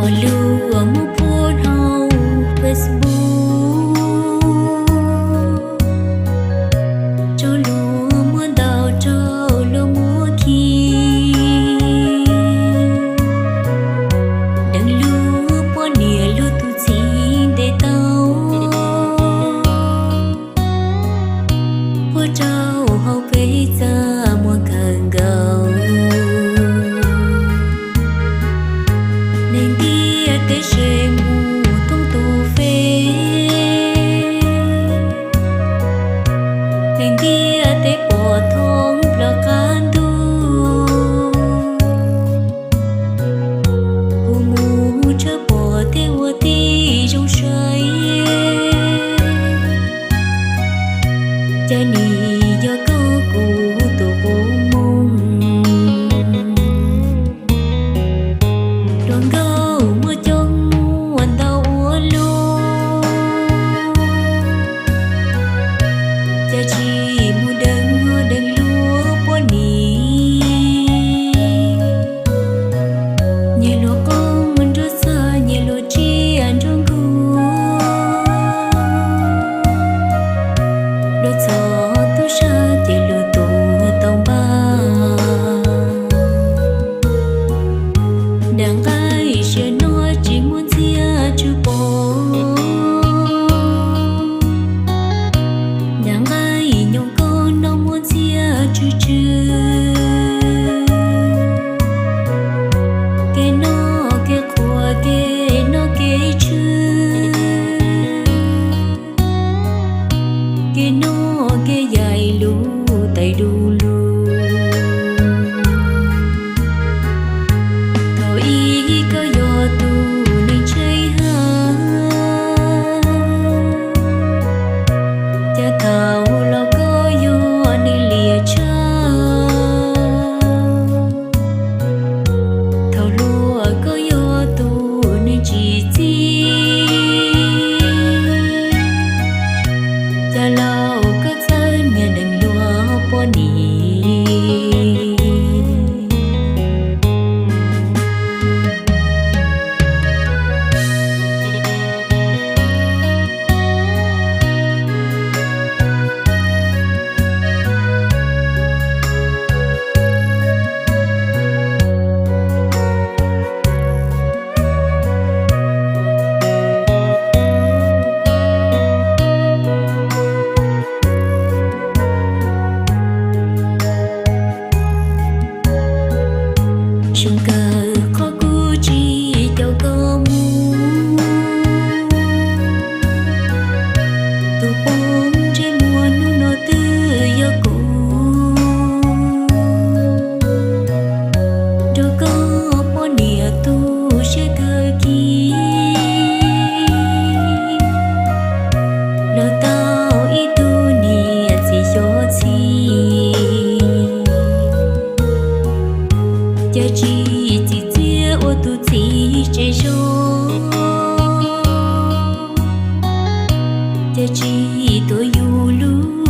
Ua luag muab phuam hauv Facebook, tso luag muab ntaus rau luag muab khi. Deev luag poj niam luag tus txiv ntes tau, puag rau hauv peb txaj muag kawg nkaus. Neeg ntiaj teb se mus thoob tus fej, neeg ntiaj teb pom thoob plaws qab ntuj. Kuv mus tshawb pom tej uas tib zoo saib, cas nim yog koj kuv tus qub moo. Hluas nkauj muaj coob muaj ntau ua luaj, cas tsis mus deev deev luag poj niam. Nyias luag qoob nruab txhab, nyias luag tsiaj nruab nkuaj, luag txhom tub sab ces luag tus tau npaj. Nram nqaij siav no tsis muaj ntxhiab tsw pom, nram nqaij nyoog koj no muaj ntxhiab tsw tsw. Kev noj kev qhuav, kev noj kev tswj, kev noj kev yaim lub tais du lug. Thaum ub koj yog tus neeg tsheej hab, cas thaum los koj yog neeg liam tshaj. Thaum hluas koj yog tus neeg tsis txib, cas laus koj txawj nyiam deev luag poj niam. Zoo kawg qhov kuv tsis caum koj mus, tus poj ntsej muag hnub no twb yog kuv. Nrog koj poj niam tu siab kawg kiag, los tau ib tug niam txiv xyov txhij. Cas tsis txim txiaj ua tus txiv tsev zog, cas tsis tuav yus lub